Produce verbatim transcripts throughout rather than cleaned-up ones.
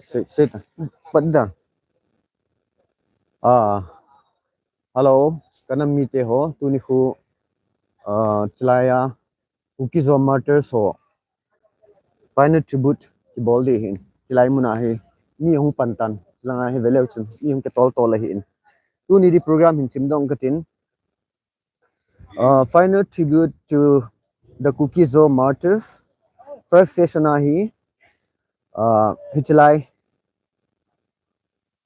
Sit, sit. Pat da. Ah, hello. Ka nam mite ho, tuni khu, ah, chilai a Kuki-Zo martyrs ho final tribute kibol ding ahin. Chilai mun a hi mi hung pan tan, chilanga hi veleu chun mi hung kitol tol ahin. Tuni di program hin chimdoh katin. Uh, final tribute to the Kuki-Zo martyrs. First session a hi, uh, hichilai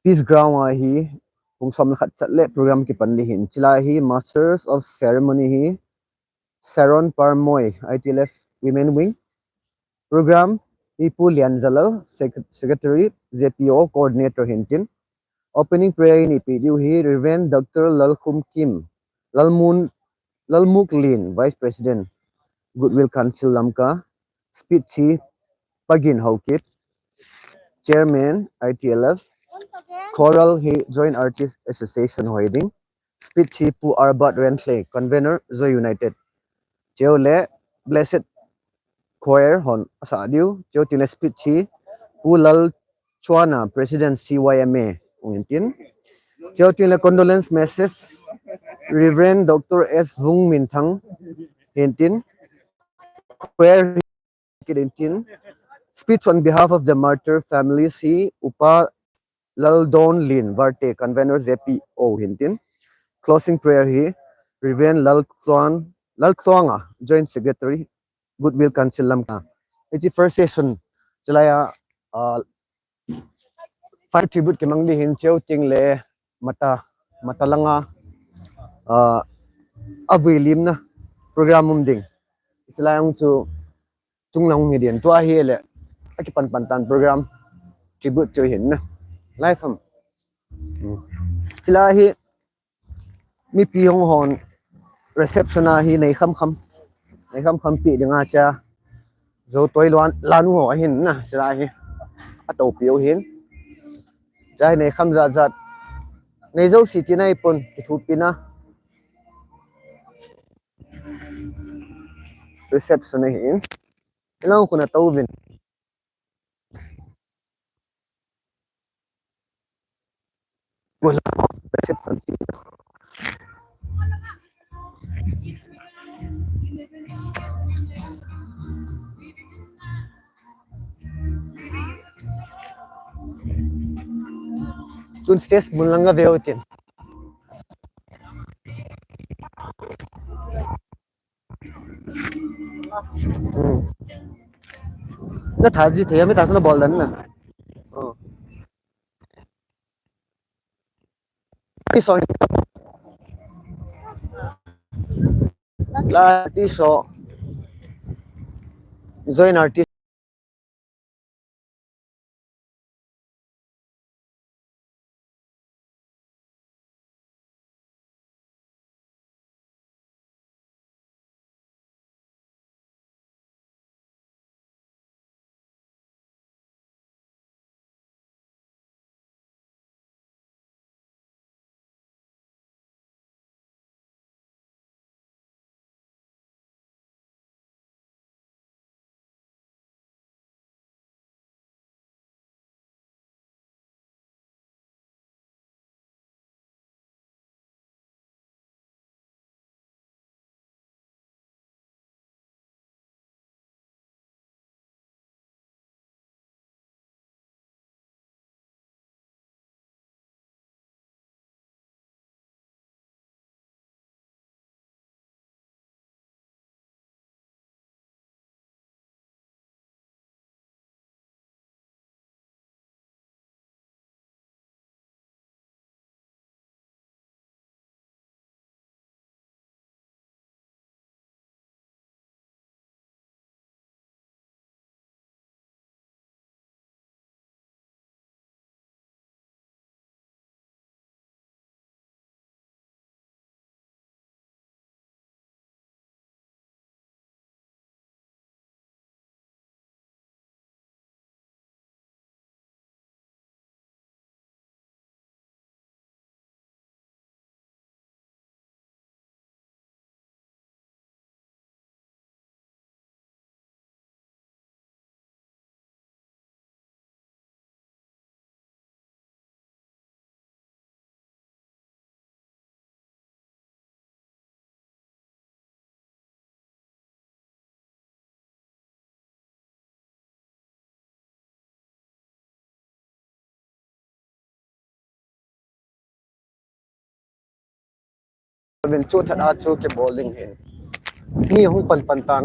Peace Ground a hi, pung som le khat chat le program kipan ding ahin. Chilai hi Masters of Ceremony hi Sharon Parmoi, I T L F Women Wing. Program hi Pu Lian Zalal, Sec-, Secretary, J P O Coordinator hintin. Opening prayer in ipi diu hi Reverend Doctor Lalkhum Kim, Lalmun, Lalmuk Lin, Vice President, Goodwill Council Lamka. Speech hi Pagin Haokip, Chairman, I T L F. Choral hi Joint Artist Association ho ding. Speech hi Pu Arbert Rentley, Convener, Zo United. Chule Blessed Choir hon asah diu. Chuteng le speech hi Pu Lalchuana, President, C Y M A, hung hintin. Chuteng le condolence message, Reverend Doctor S Vungminthang hintin. Choir kit intin. Speech on behalf of the martyr families hi Upa Laldonlin Varte, Convener, J P O hintin. Closing prayer hi Reverend Laltluang, Laltluanga, Joint Secretary, Goodwill Council Lamka. Hiche first session chilai a, ah, final tribute kimang ding ahin. Chuteng le mata, mata langa, ah, avuilimna program um ding. Chilai a chu chunglang hi din tua hi le akipan pan tan program tribute chu ahin na. Live ham. Hmm. Chilai hi mipi hung hon reception a hi nei kham kham. Nei kham kham pi dinga cha. Zo toi luan lanu ho ahin na, chilai hi. Atopiu ahin. Chai nei kham jat jat. Nei zo si ti nai pun, kithupi na. Reception ahin. Ilang khuna tovin. Tun stage mun langa veu tin. Hmm. Na tha ji thei, mi tha suna bol dan na. Oh. Ti so. La ti so. Join artist. Ven chu that a chu kibol ding hin. Mi hung pan pan tan.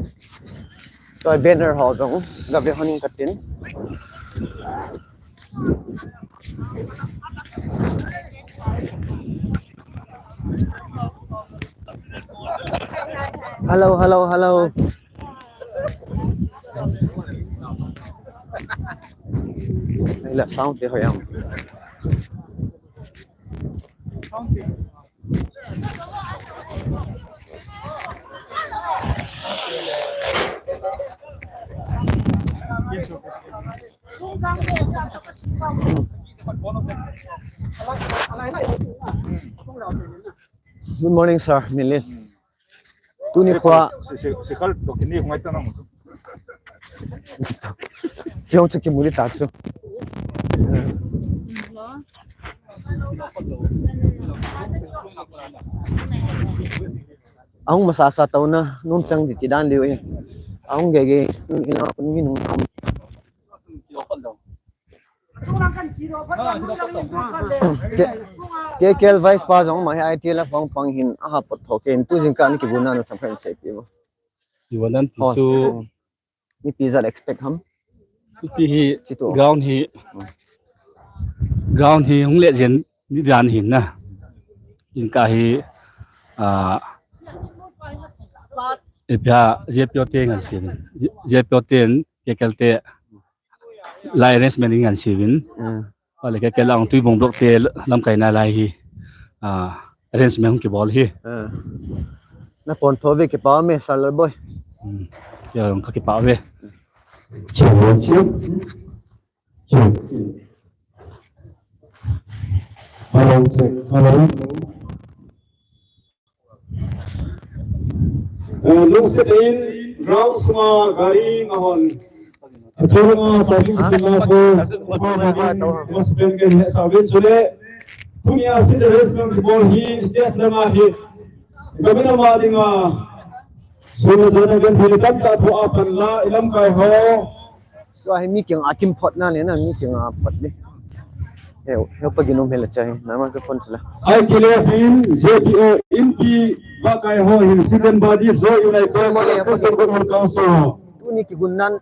Tua banner ho jong gave hon in katin. Hello, hello, hello. Ila sound te hoyam. Good morning, sir. Milil. Tuni khua. Si, si, si khal to kini khungai ta nang. Chiong chu kimuli ta chu. Ahung masa sa tau na, num chang di ti dan liu e. Ahung ge ge, ina kun mi nung. Ke, ke kel vice pa jong ma hi I T L F hong pang hin, aha pot tho ke hin, tu jing ka ni ki guna no tham khan sei pi bo. Iwanan ti Hon. Su. Mipi jat expect ham? Mipi hi Chitu. Ground hi, ground hi hung le jen ni dan hin na. Jingkah hi, ah, ipia J P O te ngan sivin. J-, J P O te, K K L te, lai arrangement ngan sivin. Mm. Pale K K L ang Tuibong block te lamkai na lai hi. Ah, arrangement kibol hi. Ah. Na pon tho ve kipa me sal boy. Hmm. Ya, ka kipa ve. Check, check. Check. Hello, check. Hello. Eh, lungset in, ground sunga gari nga hon. Achunga parking sunga ko, mas pen ke he sa ven chule. Tunia sit rest nang kibol hi, stage langa hi. Kami na ma dinga. Suna jana gan thili tamtah tho a pan la, ilamkai ho. Tua hi mi kiang a kim phot na le na, mi kiang a phot le. Heu, heu pa ginum hela cha hi, na ma ka phone chula. I T L F in, J P O in pi, ba kai ho hin, student body, so united, Mo le, mo le. President Government Council. Tuni kigun nan.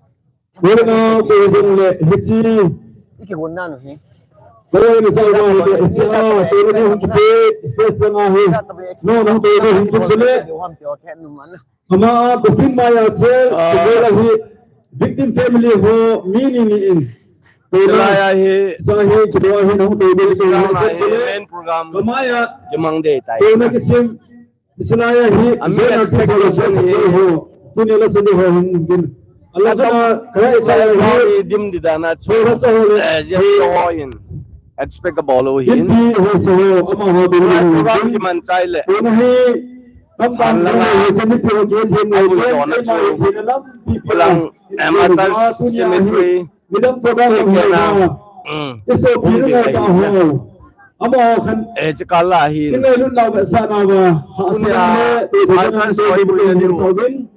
Wala na ko jong le, hichi. I kigun nan hi. Ko ni sa ma hi, hichi a, to ni hung kipe, space na hi. No, no, to ni hung kipe le. Ama, ah, coffin maya che, ah, kibol ahi, victim family ho, mi ni ni in. Chulai ahi, sa hi, kibol ahi, nang to ni sa hi, main program. Kamaya, kimang dei tai. To na kisim, chulai ahi, ami expectation hi. Tuni la sini ho, hin, hin. Allah ka, kaya isa hi, dim di dana chu. Ho, ho, ho, eh, ho in. Expect ka bol u hin. Inpi ho so ho, ama ho, chulai program kiman chai le. To na hi, Tam tam langa, abul dona chu, Kulang, eh, Martyrs Cemetery, second a, um, um, eh, chikal a hin, tunia, Martyrs Cemetery,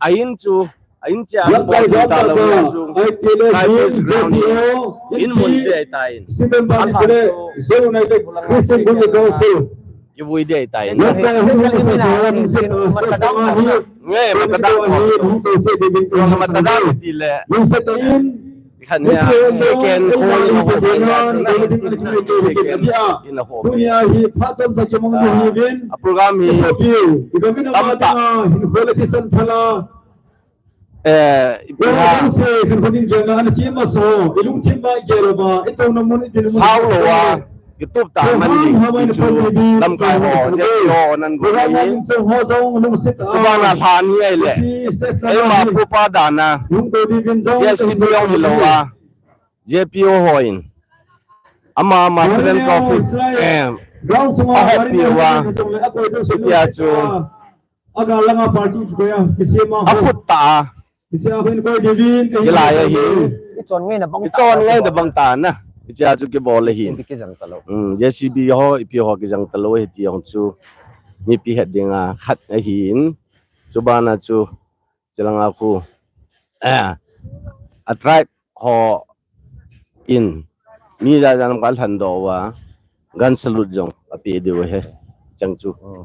ahin chu, ahin chia, lamkai jam ta lou chu, Kai Base Ground hi, in mun dei tai. Apha chu, Kulang, Christian Group Council. Kivui dei tai. Ngai, matadam. Matadam ti le. Khan ya, second khoi na ho. Second in a ho. Ah, a program hi. Tamtah. Eh, ipi ha. Sao lou a, kitup ta man ding, ti chu lamkai ho, Z P O nan go hi. Chubana lhan hi ahile. Eima pupa dana. J C B jong hilou a. Z P O hon. Ama, ama philanthropic, eh, ahop piu a. Hitia chu. Aga langa party kikoiya, kisema ho. Aphut ta a. Kisia hin koi devin, kahi. Hilai a hin. Ichon ngaina bang ta. Ichon ngaina bang ta na. Hitia chu kibol ahin. Kijang talou. Hmm, J C B ho, ipi ho kijang talou hiti jong chu. Mipi het dinga khat ahin. Chubana chu. Chulanga khu. Eh. A tribe ho in. Mi ja jan kal han do wa. Gun salute jong. Api diu he. Chang chu. Oh.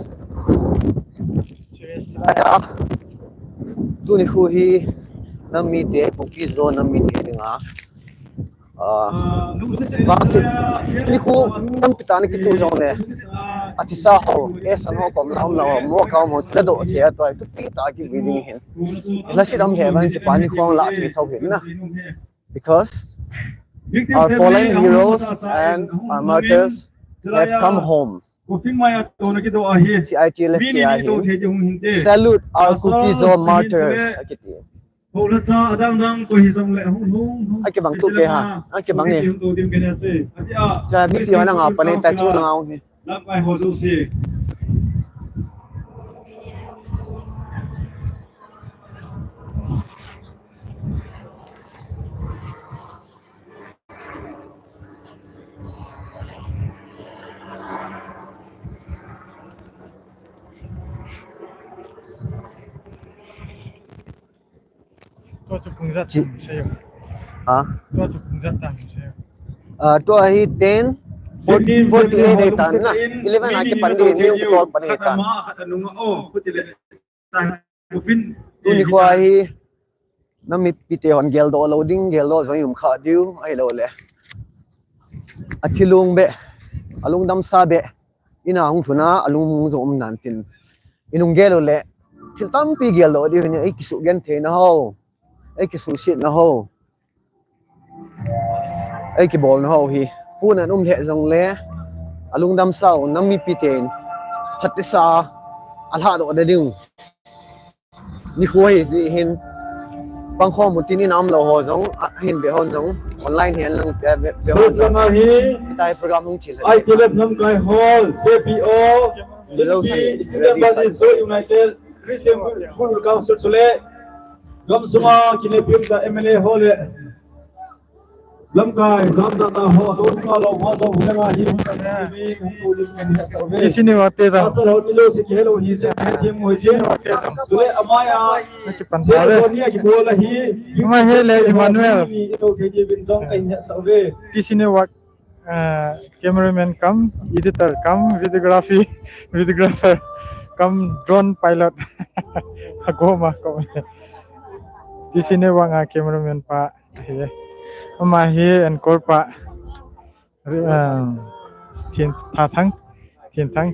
Tuni khu hi nam mite, Kuki Zo nam mite dinga, ah, vangset, tuni khu tampi tah ana kituh jongle, athisa ho, eh, san ho kom la um la ho, mo ka um ho, la doh thei a, tua hi thupi tah a kivi ding ahin. Lhaset um he vang kipa nikho lah thei tho ahin na. Because our fallen heroes and our martyrs have come home. Coffin maiya tona kidoh ahi. C I T L F T I ahi. Salute our Kuki Zo martyrs, akiti. Ho la sa adang dang ko hi jong le hung hung hung. Akibang tu ke ha. Akibang e. Hung tu dim ke ne se. Ati a. Cha mi ti ho na nga pa ne ta chu na nga hung he. Lam kai ho jouse. Tua chu pung ijat tah um sei. Ha? Tua chu pung ijat tah um sei. Ah, tua hi ten forty-eight ahi tan na. Eleven a kipan ding, mi kitol pan ahi tan. Tuni khu hi Nam mipite hon geldoh lou ding, geldoh jong i um kha diu, ahilouleh a thilung beh, a lungdamsa beh, ina hung lhun a, a lungmong jong um nan tin. I nung gel uleh, thil tampi geldoh diu hin, ei kisugentheina ho, ei kisuhsetna ho, ei kibolna ho hi, puna um lheh jongle, a lungdamsa u nam mipiten phatechan a lhadoh da diu. Nikho hi jeh hin pangkhom u tin, ina umlou ho jong, ahin ve hon jong, online hi anlang ve, ve, ve hon jong. Session a hi, hitia hi program hung chil. I T L F Lamkai Hall, J P O, L P, Student Body, Zo United, Christian Group, Group Council chule, gamsunga kinepi umtah M L A ho le Lamkai, Jamdata ho, Tonga lo ho, ho, Hulanga hi, T C Network te jong. Pasal ho, ni lo si ki hello hi, se, he, thim ho, hi, se. Network te jong. Sule, amaya. Na kipan ta le. Session ni a kibol ahi. Ama hi le, Emmanuel. Ni, ito, K D Bin jong, ahin hetsah uve. T C Network, ah, cameraman cum, editor cum, videography, videographer cum, drone pilot. Agoma, kom. T C Network a cameraman pa. Ahi. Ama hi anchor pa. Ri-, ah, Thin, Thathang. Thinthang.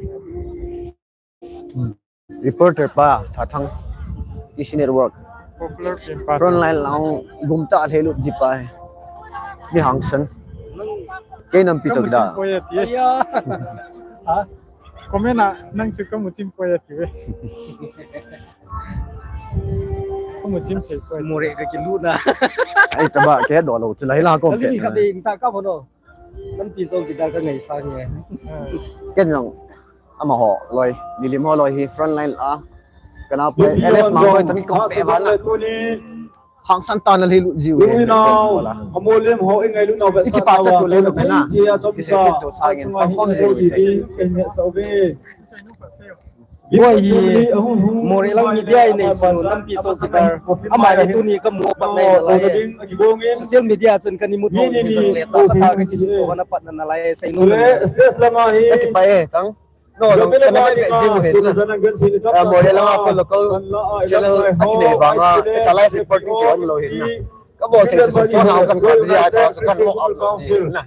Hmm. Reporter pa, Thathang. T C Network. Popular film pa. Frontline lang gumtah lheh lut ji pa hi. Ni hangsan. Kei nampi chok da. Kamu chin poi ati. Aya. Ha? Comment a, nang chu kamu chin poi ati ve. Kamu chin thei poi. More ka kilut na. Ai, taba, ke do lo, chulai la ko. Kali ke ni na. Khat ding ta ka bono. Nampi chowkidar ka ngaisang e. Ken jong, amaho loi, Lilim ho loi hi frontline a. Kana pa, L F Mangboi tami kong pe ba na. Hangsan tah in alhailut jiu. Lungnau, amolem ho i ngailutnau vetsahna. Ikipa chat u le lo pe na. Ti a chom sa, sa ngen, pang khom le. Boi hi, Moreh lang media i nei sun u, nampi chowkidar. Ama hi tuni kamu a pat nei nalai e. Social media chun kana muthei hi jong le, tahsa tah a kakisuhkhah a pat na nalai e, seinom. Kakipah e, tang. No, no, kana ve ve jing u hin na. Eh, Moreh langa four local channel a kinei vanga, ka live reporting kium lou hin na. Kabol thei se phone a kan call ji a, pa su kan mo up lou hin na.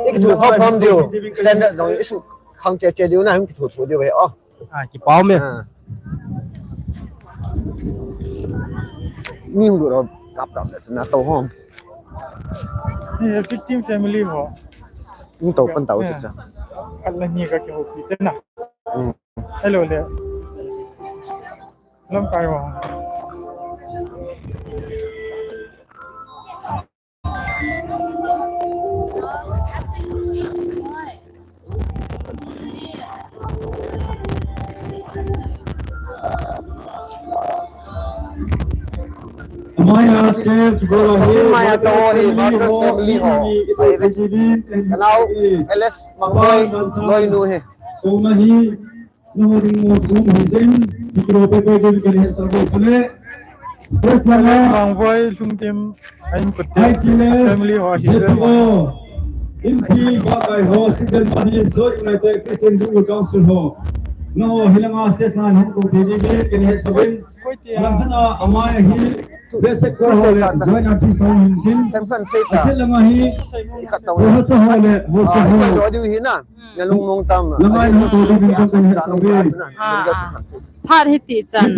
Ikithu kham kham diu, standard jong isuhkhang cheh cheh diu na, hung kithu thu diu ve, oh. Ah, kipah me. Ah. Ni hung lut kap kap le na to hom. Ni victim family ho. Ni to pan to cha. Khat le ni ka kihoupi te na. Hmm. Hello le. Lamkai ho. Amaya share kibola hi, amaya to hi, Martyrs family ho. Ai, kanao, L S Mangboi, Loinu hi. Kona hi, Nahung ding mo tum hi jin, dikro pe pe ding kan he sa bo sule. First lama. Mangboi lhumdim a input te. Hai kile. Family ho hi. Z P O. Inpi ba kai ho, Student Body, Zo United, Christian Youth Council ho. No, hilanga stage nan hin ko pe ding kan he sa bo. Lamthana amai hi basic ko ho le join artist ho hin kin. Asil lama hi ho sa ho le ho sa ho. Lama hi to di bin sa kan he sa be. Phat hiti chan.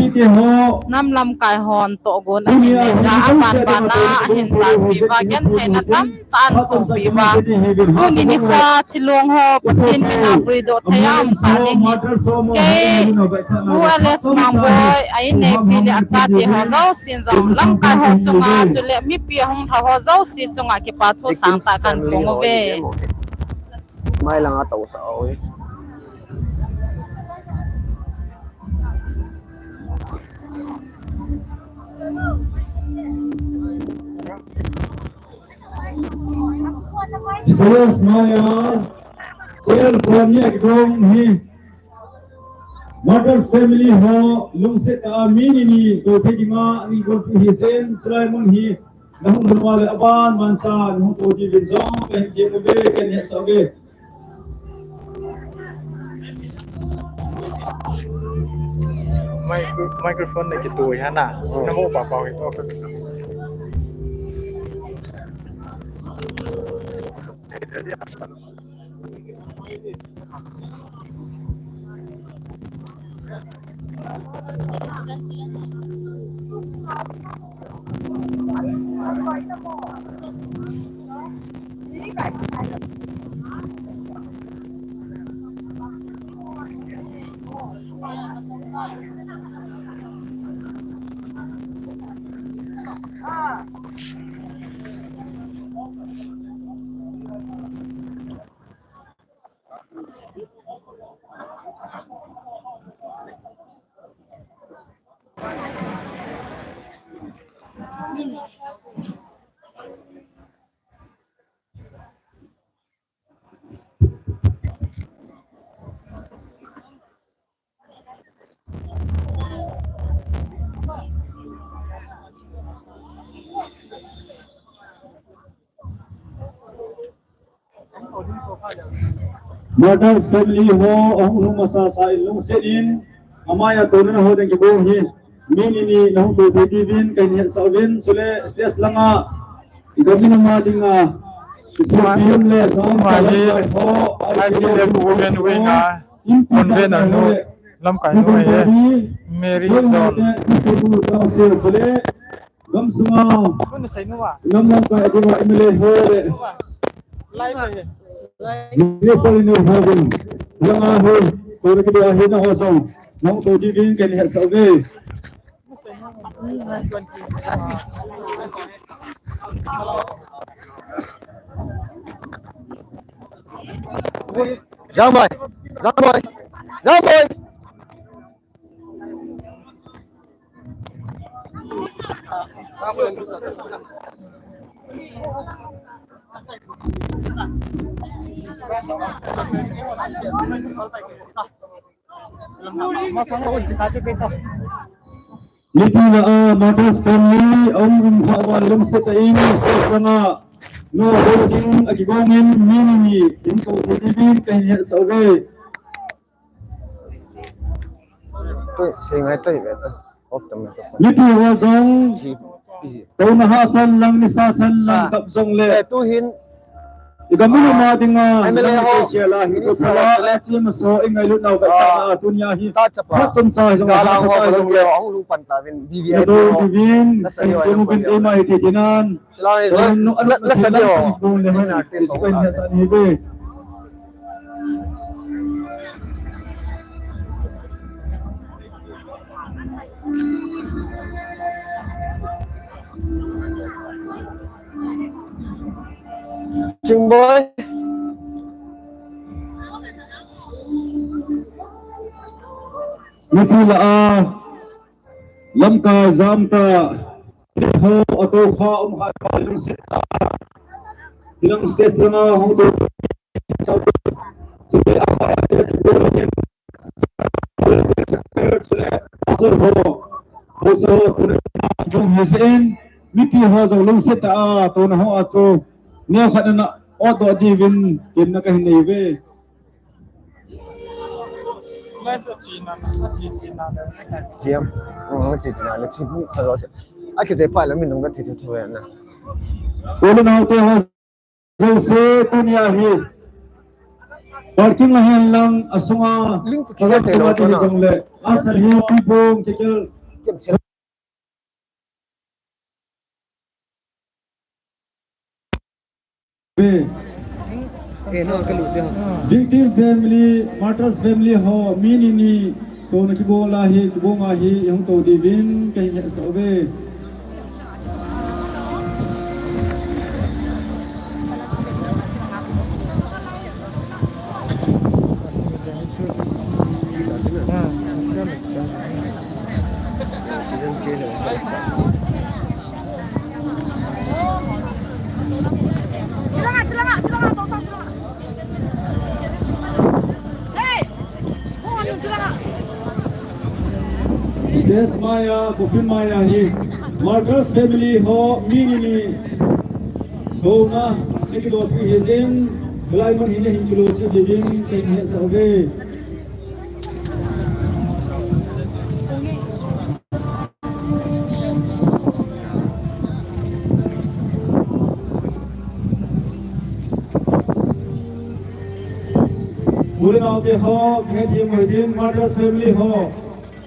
Nam lamkai hon tohgon ahin nei ja, aban ban a ahin chan pi uva, gentheina tamtah ahin thum pi uva. Tuni nikho thilong ho Pathen min a vuidoh thei a um ta ding hi. Kei U L S Mangboi a inneipi le achate ho jouse in jong, lamkai ho chunga chule mipi ahung lha ho jouse chunga kipa thu sangtah kahin phong uve. Mai langa tousah oi. Sales maya, sales ho ni a kidong hi. Martyrs family ho lungset a mi ni ni to thei dinga ni kon pu hi sen, chulai mun hi nahung lhun uva le aban ban cha nahung to di vin jong kahin ti uve, kahin hetsah uve. Micro-, microphone na kitui hana. Oh. Na ho pa pa hi to. Martyrs family ho ahung lhung masa sa in lungset in, amai a tournament ho ding kibol hi mi ni ni na hung to thei diuvin kahin hetsah uvin, chule stage langa i gam in ama dinga i sopi um le, ama hi, ho, I P F women wing a convener nu, lamkai nu ahi, Mary John. Chule gamsunga, namlam kai diva M L A ho le, Minister in ho, langa ho, koi kiti ahi na ho jong, nang to diuvin kahin hetsah uve. Jamboi, Jamboi, Jamboi. Mipi lah a Martyrs family, um, um, ha, wa, lungset in, stage langa, no, holding, akigong in, mi ni ni, in ko, holding, kahin hetsah uve. Toi, sei ngai toi ve to. Op tam to. Mipi ho jong. Si, si. Touna hahsa lang, nisa sa lang, ah, kap jong le. Eh, tu hin. I gam in ama dinga, M L A ho. Minister ho le. Chi maso, i ngailut nau ka sa na tunia hi. Ta chapa. Phat chomcha jong. Ga la ho jong le. Hung lungpan tauvin. V V I P ho. Nasa ni wa jong. Eima hi ti tinan. Chulai, la, la, la, sa dio. Chingboi. Mipi lah a, lamkai jam ta. Ho, ato kha, um kha, lungset ta. Hilang stage langa hung to. Pastor ho, pastor ho, jong hi sen, mipi ho jong lungset ta a, touna ho a chu. Neo khat na, o to diuvin, ken na kahin nei ve. Chiam. Oh, chi na le chi bu ka lo. A kiti pa la min nung ka ti tu tu na. Ulu nau te ho jong se tunia hi. Parking la hen lang asunga. Ling tu kisa te lo na. Jong le. Asal hi pi bong ke kel. Victim family, martyrs family ho, mi ni ni, touna kibol a hi, kibol a hi, i hung to diuvin, kahin hetsah uve. Stage maya, coffin maya hi, martyrs family ho, mi ni ni. Touna, ni kilo pi hi jin, lai mun hi ni hin kilo chi diuvin, kahin hetsah uve. Ule naote ho, Hethem Muhyiddin, Martyrs family ho.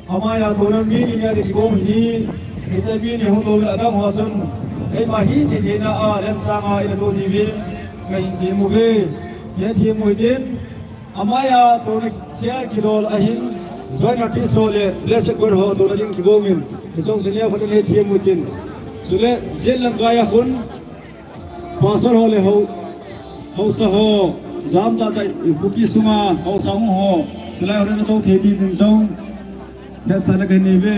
Amai a touna mi ni a kibom hi, H I V ni hung touna adang ho chun, eima hi thina a, lemchang a, ina to diuvin, kahin kimu ve. Hethem Muhyiddin, amai a touna chair kidol ahin, joint artist ho le, blessed word ho touna ding kibom in, isong senior ho le Hethem Muhyiddin. Chule, jen lang kai a khun, Pastor ho le ho, haosa ho, jam tah tah, Kuki sunga, haosa hung ho, chulai ho le nato thei diuvin jong, hetsahna kahin nei ve.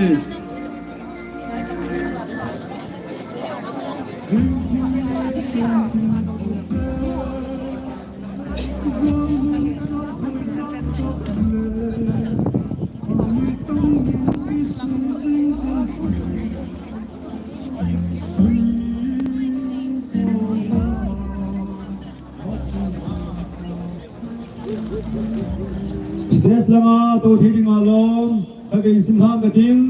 Stage langa to thei dinga lom, ka gei sim thang ka ting,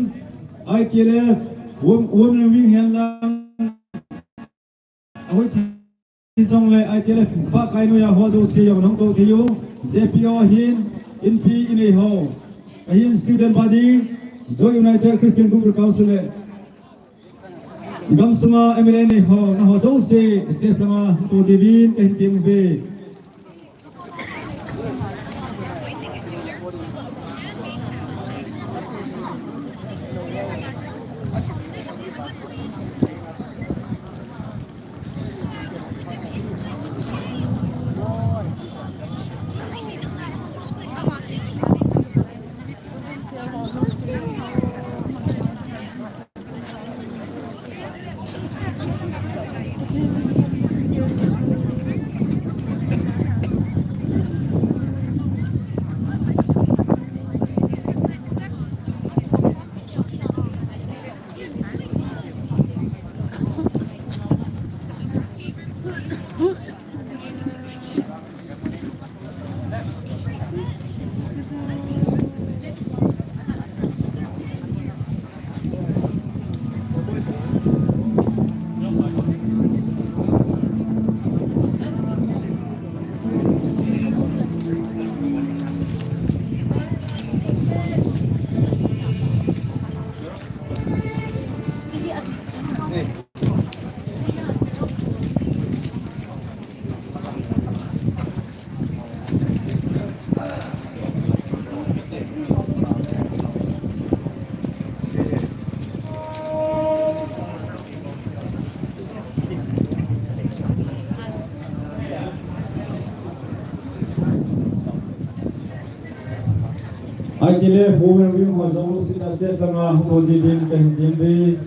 I T L F, Wom, Women Wing hen lang, ahoi chi jong le I T L F, pa kai noia ho jouse jong nang to thei u, J P O hin, inpi inei ho, ahin student body, Zo United Christian Group Council le, Gamsunga M L A nei ho, naho jouse, stage langa, to diuvin, kahin tem uve. Ahile, Women Wing ho jong stage langa hung to diuvin kahin tem uve.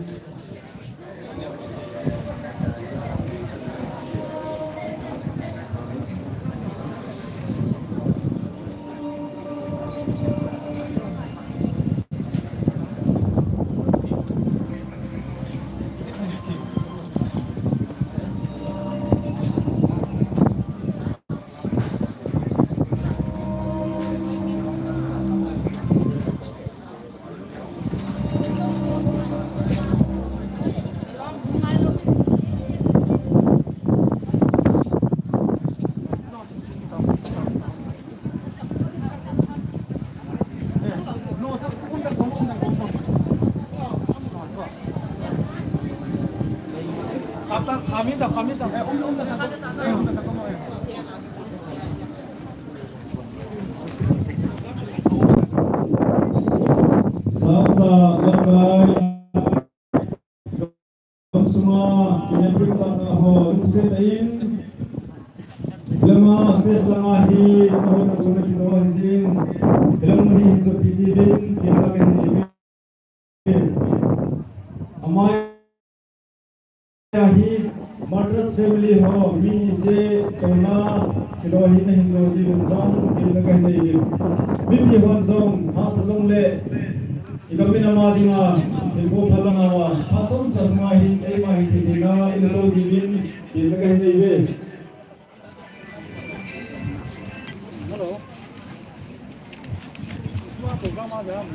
Gamsunga, kinepui tah tah ho, lungset tah in. Langa, stage langa hi, nahon nahon na kito hi jin. Lang hi hi jo pi ti din, kin la ka hi ni. Amai hi, Martyrs family ho, mi ni che, kona, kito hi na hin lo ti din jong, kin la ka hi ni. Mi pi hon jong, ha sa jong le. Iba min ama dinga, ibo phalanga wa, phatom chasma hin, eima hi thei dinga, ina to diuvin, tin la kahin nei ve. Hello. Tua program a jam.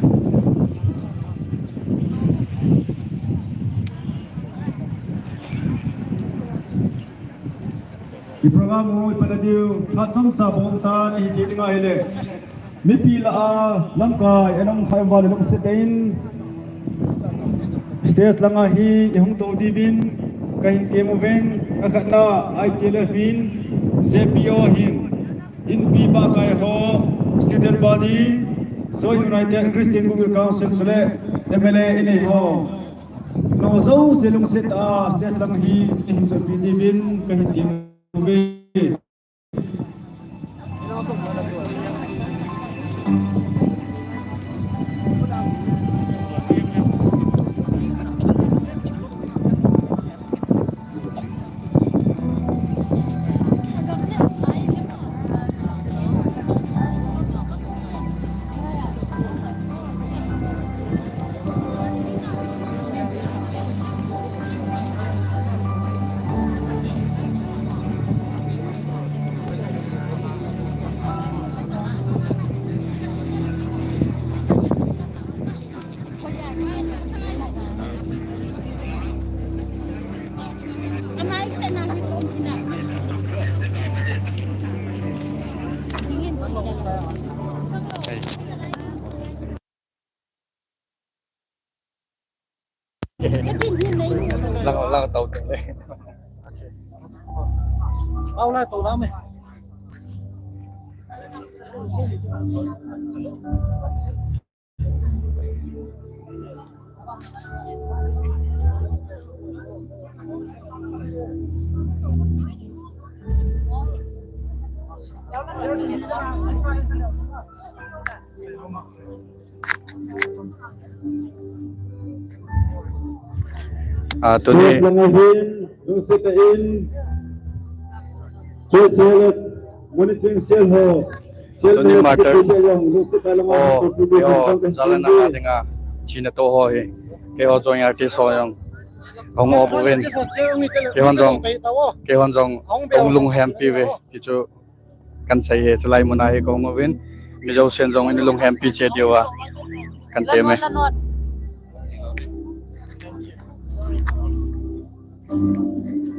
I program u i pan a diu, phat chomcha bom tan i hi ti ding ahile. Mipi lah a lamkai, a lamkai vale lungset in stage langa hi i hung to diuvin ka hin tem uvin, a khatna I T L F in, J P O hin, Inpi Pakai ho, student body, Joint United Christian Google Council chule M L A inei ho. Nangho jouse lungset a stage lang hi i hin chonpi diuvin ka hin tem uve. Lang, lang tau te. Au la tau la me. Ah, tuni. Langa hin, lungset in, K C L F, monitoring cell ho. Tuni martyrs. Oh, keiho, jala na dinga, thina to ho hi. Keiho join artist ho jong. Hung o buvin. Keihon jong, keihon jong, hung lunghempi uve. Ti chu. Kan sei e, chulai muna hi kahung uvin, mi jousen jong in lunghempi cheh diuva kan tem e.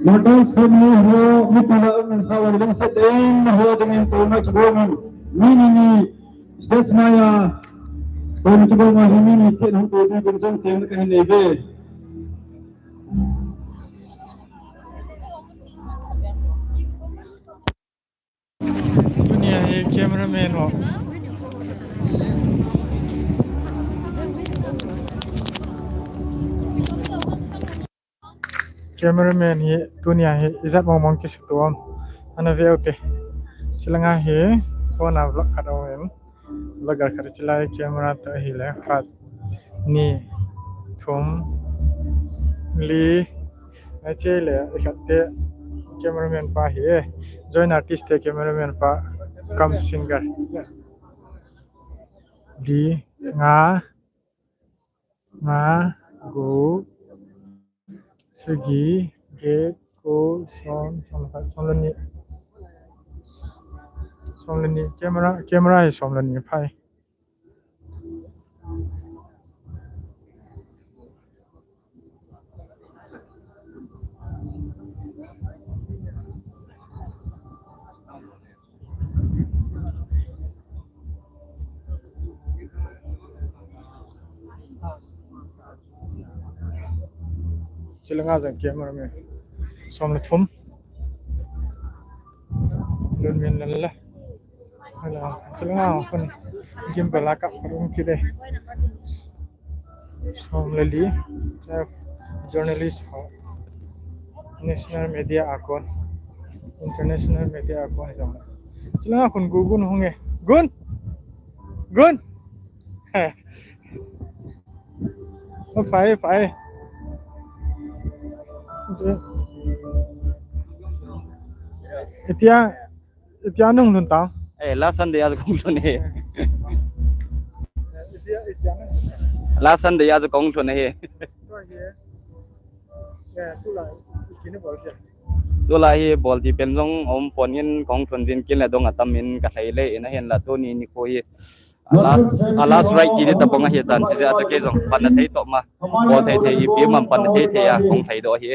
Martyrs family ho, mipi lah a um kha uva lungset in, nangho dingin touna kibol in, mi ni ni, stage maiya, touna kibol in, mi ni chen hung to dingin chang teng kahin nei uve. Tunia hi cameraman ho. Cameraman hi tunia hi ijat mong mong kisuto am. Ana veu te. Chulanga hi phone a vlog khat aum in. Vlogger khat chulai camera toh ahile khat, ni, thum, li, ache le khat te cameraman pa hi e. Join artist te cameraman pa cum singer. Li, nga, nga, gup, sagi, get, ko, som, som le khat, som le ni. Som le ni, camera, camera hi som le ni phai. Chulanga jong cameraman som le thum. Lunmen lal la. Hala, chulanga khun gimbal a kap khun um kit e. Som le li, journalist ho. National media a kon, international media a kon jong. Chulanga khun Gu Gun hung e. Gun! Gun! He. O, phai, phai. Itia, itia nung lhun ta. Eh, last Sunday a kahung lhun e. Last Sunday a kahung lhun e. Tulai hi bol ti pen jong um pon in kahung lhun jin kin le dong atam in kalhai le in ahin la tuni nikho hi. A last, a last ride ti di tabang ahi tan, chujeh a chu kei jong panna thei toh ma, bol thei thei ipi ma panna thei thei a kahung lhai doh ahi.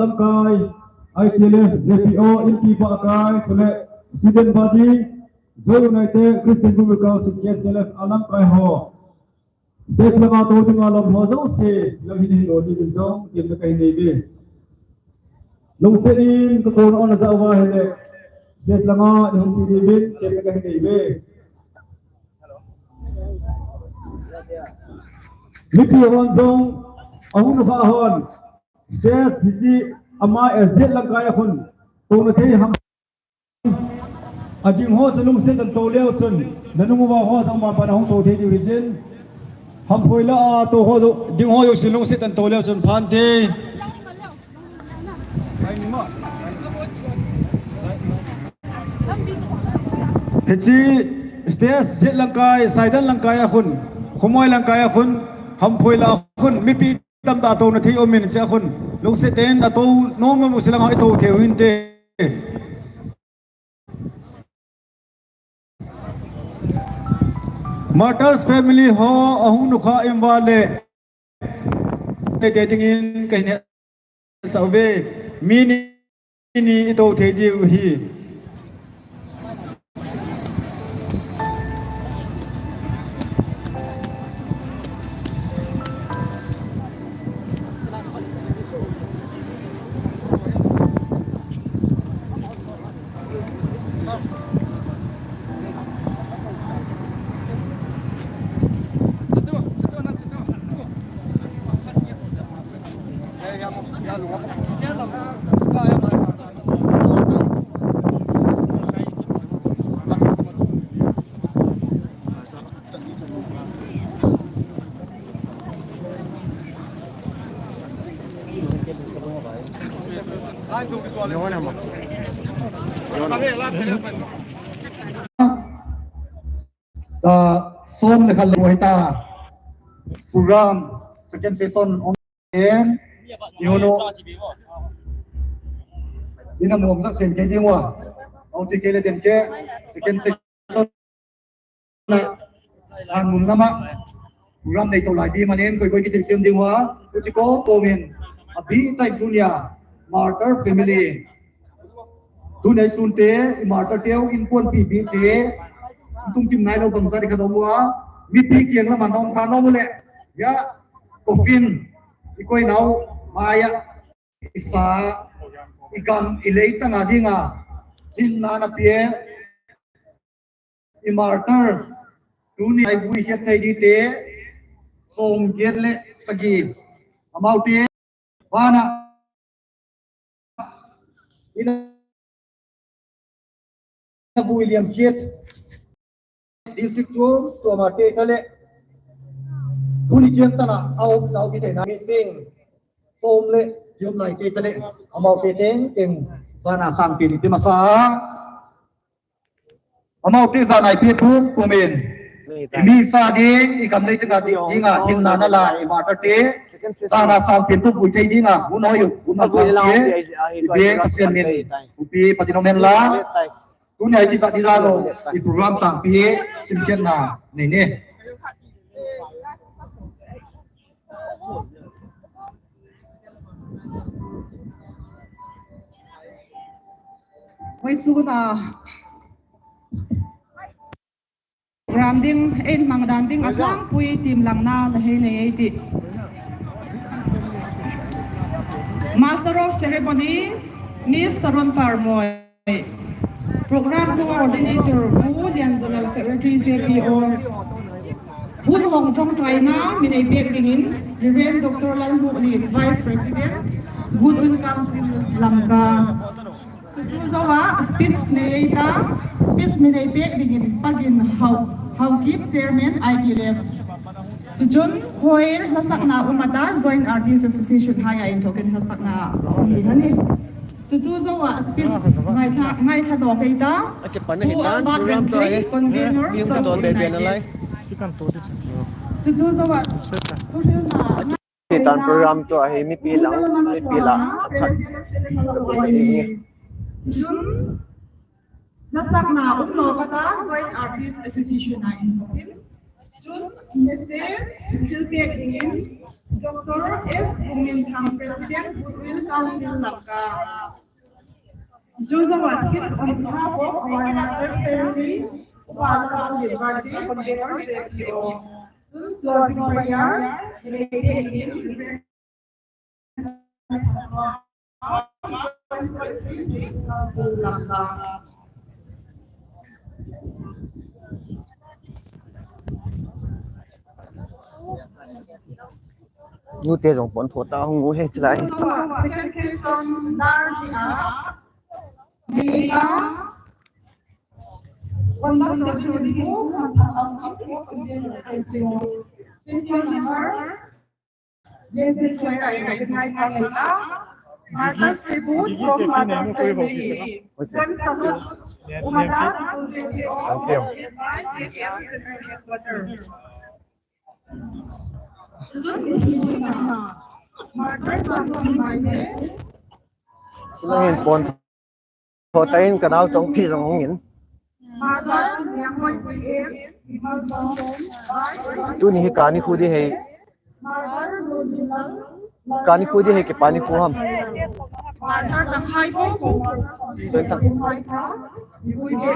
lamkai, I T L F, Z P O, Inpi Pakai, chule student body, Zoi United, Christian Biblical Council, K C L F, alamkai ho. Stage lama tou dinga lom ho jouse, lam hin hin lo ni din jong, temna kahin nei uve. Lungset in ka kona on a jao uva ahile, stage lama ni hung pi diuvin, temna kahin nei uve. Mipi hon jong, ahung nu kha hon, stage hiche ama exit lamkai a khun, touna thei ham. Ading ho chu lungset in tou leu chun, nanung uva ho jong mapan ahung tou thei diu ahi jin. Hamphoi la a tou ho jong, ding ho jouse lungset in tou leu chun phante. Hiche stage jet lamkai, Saidan lamkai a khun, Khomoi lamkai a khun, Hamphoi la a khun, mipi tamtah touna thei um in hiche a khun, lungset in atou nom nom u se lang ho i tou thei u hinte. Martyrs family ho ahung nu kha em uva le, tete dingin kahin hetsah uve, mi ni, ni i tou thei diu ahi. Ta som le khat le hita program second session on in, i hunu ina mong sak sen kei ding uva, auti kei le dem che second session na, an mun lama program nei to lai di manin koi koi kiti sem ding uva, uchi ko ko min a bi tai junior martyr family. Tuni sun te, i martyr teu, inpuanpi bite, tung tim nai lo bangsa di kha dong uva, mipi kiang lama nong kha nong le, ya, coffin, i koi nau, maya, i sa, i gam, i lei tanga dinga, hinna na pie, i martyr, tuni a i vui het thei dite, som get le sagi, amaute, vana, ina vui liam kit. District tu, tu ama te ta le. Tuni chiang tana, au, au ki te na missing. Som le, chiom lai te ta le. Amaute teng, teng, sana sang tin, ti masa. Amaute jan a i pe pum pum in. I mi sa ding, i gam lei teng a ding, ding a, hinna na la, i martyr te. Sana sang pin tu vui thei ding a, hun hoi u, hun na vui te. I pe Pathen min, upi Pathen omen la. Tuni a i ti sa di la lo, i program tangpi, simkhen na, nei ne. Hoi suna program ding, ein mang dan ding, atlang pui tim lang na, na hei nei ei ti. Master of Ceremony, Miss Saron Parmoi. Program Coordinator, Pu Lian General Secretary, Z P O. Hun hong tong try na, min ei pek dingin, Reverend Doctor Lalmuhlin, Vice President, Good Will Council, Lamka. Chuchu jouva, speech nei ei ta, speech min ei pek dingin, Pagin Hau, Haokip, Chairman, I T L F. Chuchun, choir, hlasakna um ata, Joint Artists Association, hai a in thokin hlasakna um ni hani. Chuchu jouva speech ngaitha, ngaitha doh kei ta. Pu Albert Renthlei, convener, Zon United. Chuchu jouva thuhilna. Hitan program tu ahi mipi lang, mipi lang. Chuchun Nasakna umlou khat a Joint Artists Association a inhopin. Chun message thilpeh dingin Doctor S Bungminthang, President, Goodwill Council, Lamka. Joseph Watkins on behalf of our mother's family, Upa Lalbir birthday, convey our J P O. Chun closing prayer, Reverend Nute jong pon tho ta hung u he chilai. Second session, Narnia. Mega. Conductor Jody Wu, thank you. Special number. Martyr's tribute from Martyr's family. Then salute umada J P O. Thank you. Martyr's salute. Tho tan ka nao chong phi jong hung in. Tuni hi kani khu di hei. Kani khu di hei, kipa ni khu ham. Choi ta.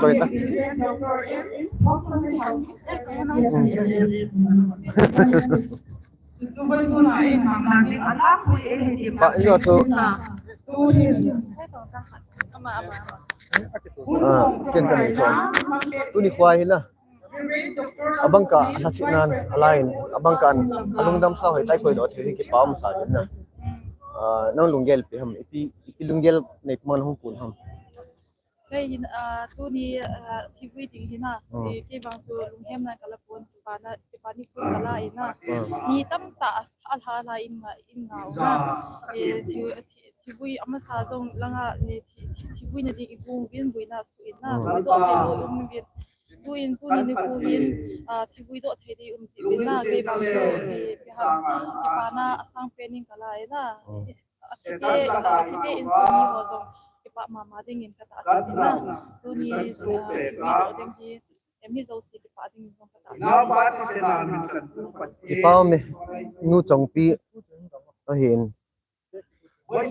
Choi ta. Pa, iyo, so. Ah, ken ka nei so. Tuni khua hi na. Abang ka, lhasit nan, alai in, abang ka an, alungdam sa hoi tai koi lo, thei kipa um sa din na. Ah, nang lunggel pi ham, ipi, ipi lunggel nei man hung kun ham. Kei hin, ah, tuni, ah, thivui ding hin a, hmm, eh, kei vang chu lunghemna ka la pon, kipana, kipani khu ka la in a. Hmm. Mi tamtah a lha, lha in nga, in nga u na. Eh, thi, thi, thivui amasa jong langa, eh, thi, thi, thivui na ding i bung vin vui na su in a. Hmm. Vui doh thei lo um vin. Tuin, tuni nikho hin, ah, thivui doh thei ding um jeh in a, kei vang chu, eh, kei vang, kipana asang pen in ka la in a. Hmm. Athite, athite insung mi ho jong kipa mama ding in ka tahsan in a. Tuni, ah, thivui doh ding hi, em hi jouse kipa ding in jong ka tahsan in a. Kipa um e, nu Chongpi ahin.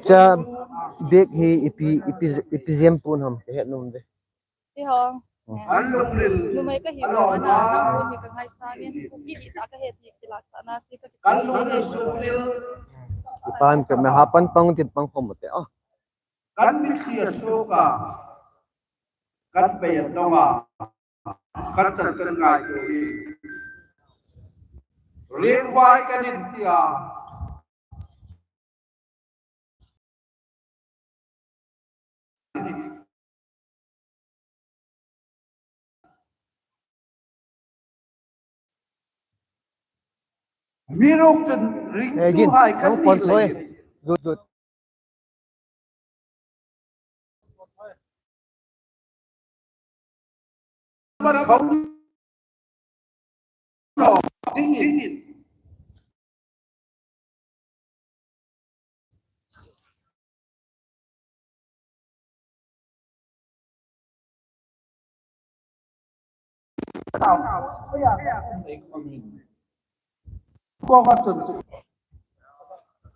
Cha bag hi ipi, ipi, ipi jem pon ham, ka het nom ve. Ti hong. Hmm. Numei ka hi vang a, nang pon hi ka ngaisang in, Kuki dihtah ka he ti kilah sah na si ka. Kipan ka me hapan pang tin pang khom te. Ah. Kan mitthli a suak a, kan pei a tong a, kan chan kan ngai tu hi. Ringvai kan in tia. Miruk ten ring tu hai kan ni lei. Good, good.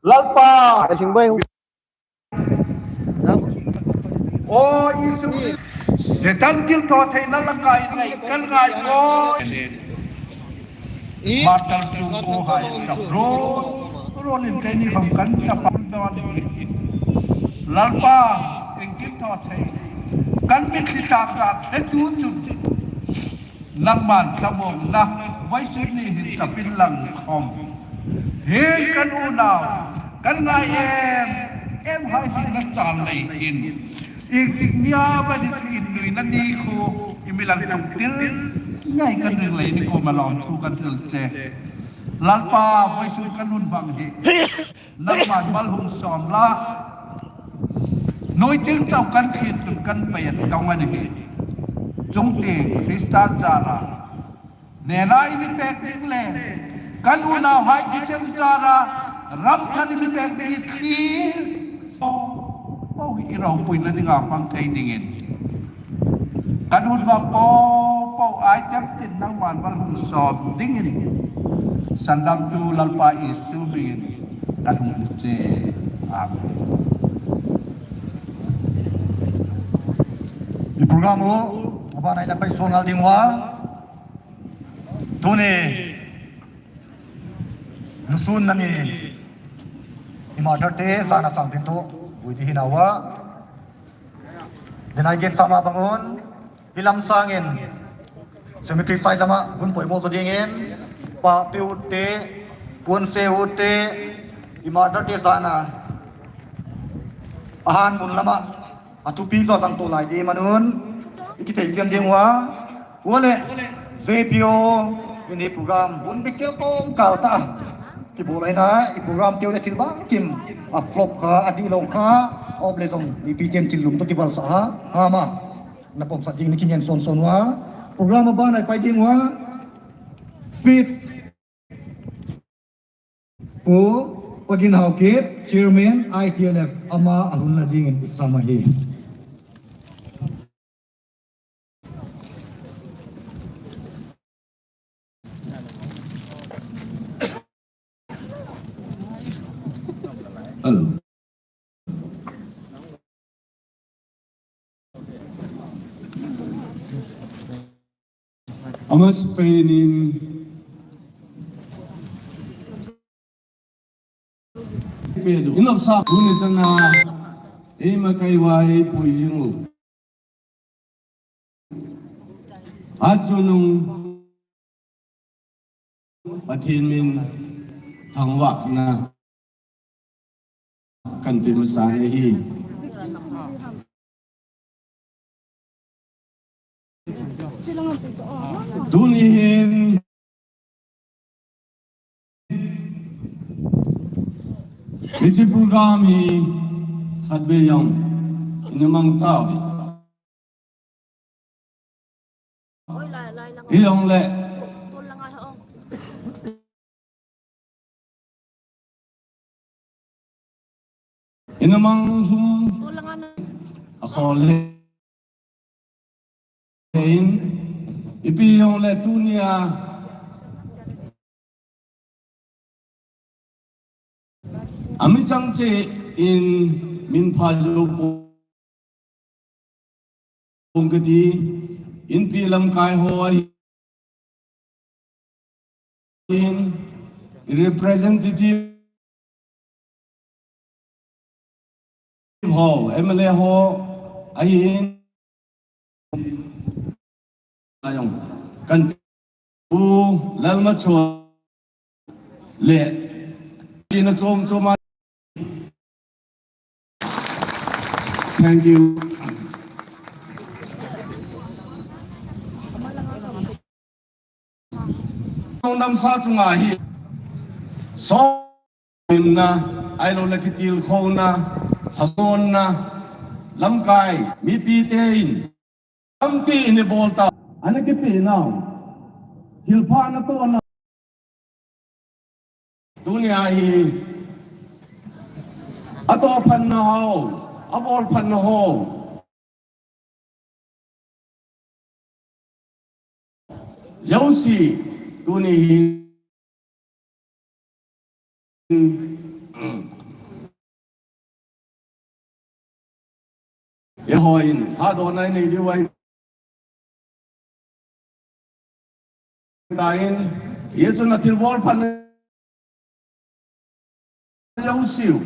Lalpa. Ka sing bai hung. O Jesu Christ, Satan thiltho theina langa in nei kan ngai ko. Martyr chu ko hai ka ro. Ro nin keini kham kan chapa don. Lalpa, eng thiltho thei. Kan mitthli sak sak the tu chun. Nangman thamong na, vaisui ni hin tapin lang khom. Hin kan unau, kan ngai em, em hai hin na chan nei hin. Ing tik nia ba ni thin nui na ni khu, i mi lang tung til. Ngai kan ring lei ni ko ma lom thu kan til che. Lalpa, vaisui kan un bang hi. Nangman mal hung som la. Noi ting chau kan khin chun kan pei a tong ani hi. Chung ting Christa jara. Nena i mi pek ding le. Kan unau hai kisem jara. Ram kan i mi pek ding i thi. Oh, oh, i rau pui na ding a pang thei ding in. Kanun bang popo ai tem tin nangman bal hung som dingin, sandamtu Lalpa Jesu min in kahung che. Amen. I program u, aba nai na pai so ngal ding uva. Tuni, lusun nani, i martyr te, jana sang tin to, vui di hina uva. Denai gen sama bangun, hilam sangin, cemetery side lama, hun poimo so dingin, pa pe u te, pun se u te, i martyr te jana, ahan mun lama, atupi jo jang to lai di manun, i kithei siam ding uva, uva le, J P O, ini program, hun bik chel kong kal ta, kibol ahi na, i program teu le thil bang kim, a flop kha, a di lo kha, op le jong, i pi ten chin lum to kival sa ha, ha ma. Na pom sa ding ni kingen son son uva. Program a ban ai pai ding uva. Speech. Pu Pagin Haokip, Chairman, I T L F, ama ahun na dingin i sam ahi. Hello. Ama Spain in Pedro. Inop sa kuni sana. Ei makai wa ei poi jingu. Achunung Pathen min thangvahna kan pe masa ahi. Tuni hin Hiche program hi khatvei jong ina mang tauve. Hijongle ina mang lhum akhol he. Hin, ipi jongle tunia, ami chang che in min pha jo pong kati, inpi lamkai ho ahi. In representative ho, M L A ho, ahin, ayong, kan pu Lalmachol le, ina chom chom a. Thank you. Nong damsa chunga hi, so, na, ailo le kitilkhouna, hamonna, lamkai, mipi te in, lampi in ibol ta. Ana kipe nau. Thilpha na to na. Tunia hi, ato phan na ho, abol phan na ho. Jouse, tuni hi, Eiho in, hatdohna inei diu ahi. Tua hin, hiche chun athilbol phat jouseu.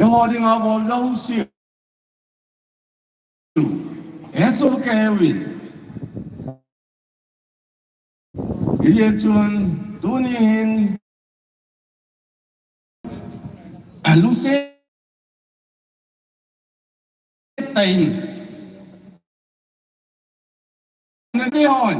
Eiho dinga bol jouseu. Hesoh kei uvin. Hijeh chun tuni hin lungset tah in nate hon